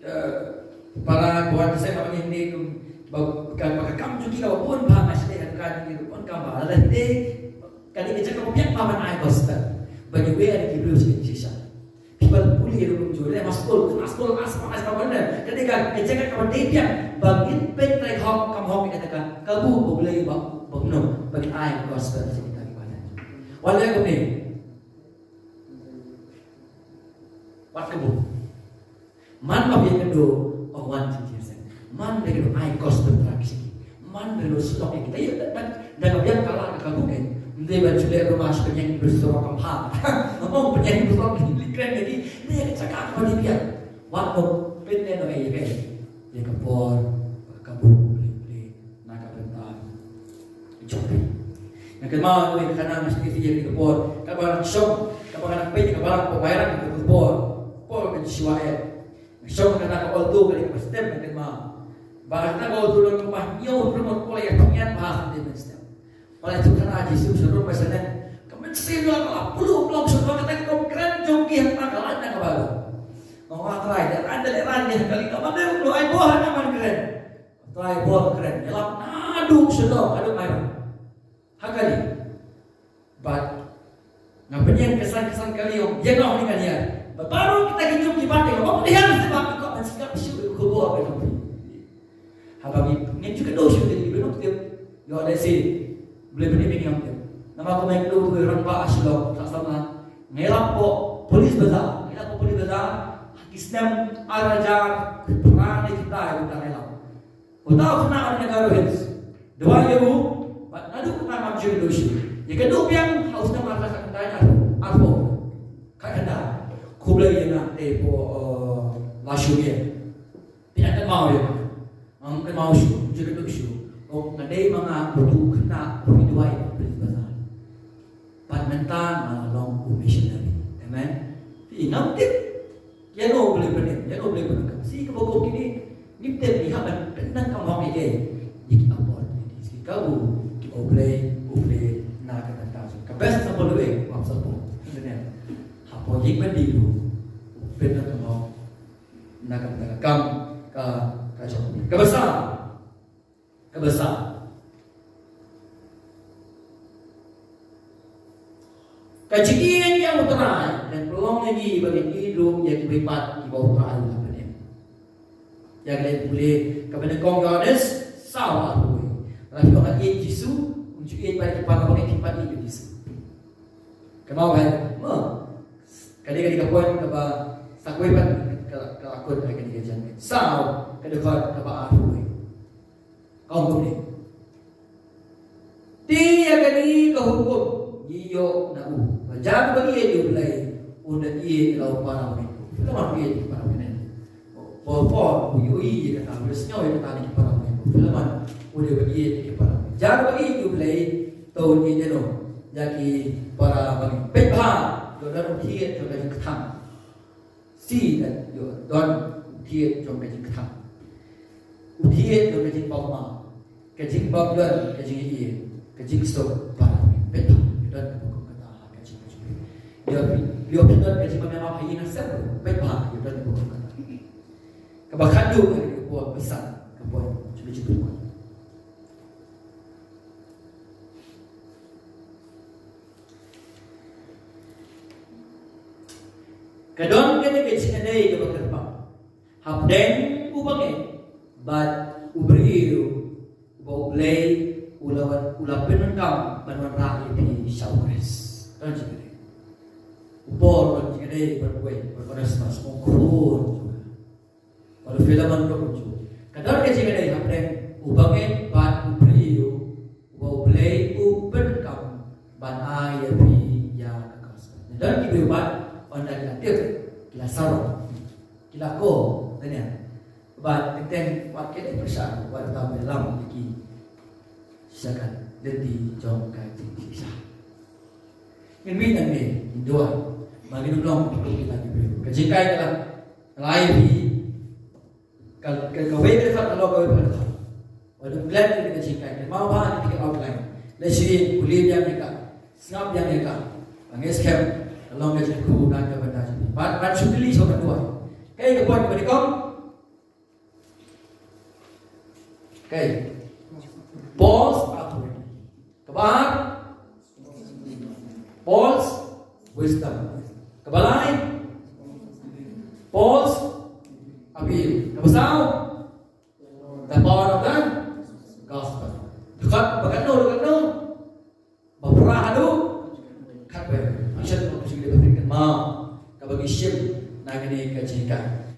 eh, para buat seng apa ni ni kum ba ka, ba ka kam jong ki ka bun ba nga sdei ka ka ni bun kam ba la dei ka dei ka jaka ba biang ba ban ai gospel. Ba ngi wer ki briew shisha. Phi ba pule ruh kum jure ma skul, ma skul as ma as ma ban ka dei ka jaka ka ba dei biang ba ngin pyntrei hok kam hok ka jaka ka bu ba U Blei ba ba no ba ai gospel shisha ka ba. Wala ka ni Wat ka bun. Man ba biang ka do, ong wan jingtieng seng. Man da ka do ai gospel traction. Man da ka do stok ïa kita ïa da da ka biang ka la ka bun. Ym dei ban shu leh rumah shu pynïeng bristok kam ha. Ong pynïeng bristok ki kren lagi. Ym dei ka jaka ka ba dei biang. Wat ong pynïeng ïa ka ïa ka. Ïa ka por ka bun pynïeng. Na ka bynta jong phi. Nga kynmaw ïa ka khana nga sngewthuh ïa ka por kaba nga shong, kaba nga peit ïa ka balang pynpaw ïa ka por, por ka shuwa eh. Nga shong ka na ka alto ka dei kaba stem nga kynmaw. Ba ka na ka alto long kaba hynñiew ruh mut pole ïa pynïan ba ha stem stem. Pale tu khana Jisu sha rum ba sha nen. Ka mynsiem ka la plu blong sha ka ta ka kren jong ki ha ka la na ka ba. Nga ong Trai, da ran da le ran ïa ka li ka ba ne ruh ai bor ha ka ban kren. Trai bor kren, ïalap naduh shalor, haduh ngai. Ha kali. Bad nga pynïeng kesan kesan kali ong, ïa noh ni kan ïa. Bad baroh kita ki jong ki bad ïa, ong ïa, sebab ki kok ban sikap shu khubor ka jong phi. Haba ngi ngin ju ka doh shu dei ki bynuk tip. Ïoh dei si. Blei pynïeng ngi ong tip. Namar kumne ki tu rangbah Shillong, sa sa na. Ngi lap hapoh Police Bazar, ngi lap hapoh Police Bazar, ha ki snem ar hajar phra ne khyndai kumta ngi lap. Uta u khynnah na Garo Hills. Duwai ïa u, bad naduh kata ngam ju ïohi shuh. Ïa ka duh biang ha u snem ar hajar khatkhyndai, arphew, arphew. Khatkhyndai. Khublei ïa nga te hapoh, eh, la shu ïa. Phi ïa kynmaw ïa nga. Ngam kynmaw shuh, ju kynduh shuh. Oh, nga dei ma nga utu u khynnah uba duwai ha Police Bazar. Bad mynta nga la long u missionary. Amen. Phi ngam tip ïano U Blei u pynim, ïano U Blei u pynim. Shi kaba kum kine, ngim tip, ngi hap ban pyndonkam hok ïa ki, ïa ki apot, ïa ki, shi kabu, ki U Blei, U Blei na ka bynta jong. Ka best example ruh, eh, u Absalom. Hapoh ïing byndi ruh u pyndonkam hok na ka bynta ka kam ka, ka jong U Blei. Kaba saw. Kaba saw. Ka jingïeit ïa U Trai kan pynlong ïa ngi ba ngin ïeit ruh ïa kiba, ïa kiba U Trai u la pynim. Ïa ka leh pule, kaba nyngkong Ïoannis saw arphew wei. Lada phi ong nga ïeit Jisu, ym ju ïeit bad ki para bangeit, phi pat ïeit Jisu. Kynmaw bha, mo. Ka dei, ka dei ka point kaba sa kawei pat ka, ka akut ha kane ka jingmut. Saw, ka dkhot kaba arphew wei. Ka ong kumne. Te ïa kane ka hukum ngi ïoh na u, ba jan uba ïeit ïa U Blei un da ïeit ïa la u para bangeit. Phi la wan ïeit ïa u para bangeit? Por por u ïohi ïa kata, u sngew ïa kata na ki para bangeit. Phi la wan u dei uba ïeit ïa ki para bangeit. Jan uba ïeit ïa U Blei to un ïeit ïa u, ïa ki para bangeit. Peit bha, ïoh don u thied jong ka jingkthang. Shi, ïoh don u thied jong ka jingkthang. U thied jong ka jingbymman, ka jingbymdon, ka jingïeit, ka jingsuk para. Peit bha, ïoh don ka hukum kata ha ka jing, ka jingïeit. Ïoh, ïoh don ka jingbymman ha ïing ha sem. Peit bha, ïoh don ka hukum kata. Kaba khatduh, ka por ba san, ka por jong ka jingpynmong. Ka don kane ka jingïadei kaba kyrpang hapdeng u bangeit bad u briew uba U Blei u la wan, u la pyndonkam ban wanrah ïa phi sha U Khrist. Don jingïadei. U Paul don jingïadei bad uwei, bad Onesmus, u khun. Bad u Philemon ruh kumjuh. Ka don ka jingïadei hapdeng u bangeit bad u briew uba U Blei u pyndonkam ban ai ïa phi ïa ka gospel. Don ki briew pat ynda ki la tip, ki la sarong, ki la koh, tang ïa. Bad teng teng wat ki dei pyrshah, wat tam ïalam ïa ki sha ka lynti jong ka jingshisha. Ngin mih nangne, ngin duwai. Ba ngin ym long kum kita ki briew. Ka jinghikai ka la, ka la ai ïa phi. Ka, ka, kawei ka dkhot, ka long kawei ka dkhot. Wat ym klet ïa ka jinghikai. Kynmaw bha ïa ka outline. Leit sha ïing, pule biang ïa ka. Sngap biang ïa ka. Ba ngin skhem. Ka long ka jingkyrkhu na ka bynta jong phi. Ban, ban shu kylli sha ka duwai. Kaei ka point kaba nyngkong? Okay. Paul's authority. Kaba ar? Paul's wisdom. Kaba lai? Paul's appeal. Kaba saw? The power of the gospel. Dkhot ba katno, dkhot ba katno? Ba phra haduh khatwei. Ngi sngewthuh ba ngi shim kaba ngi shim na kane ka jinghikai.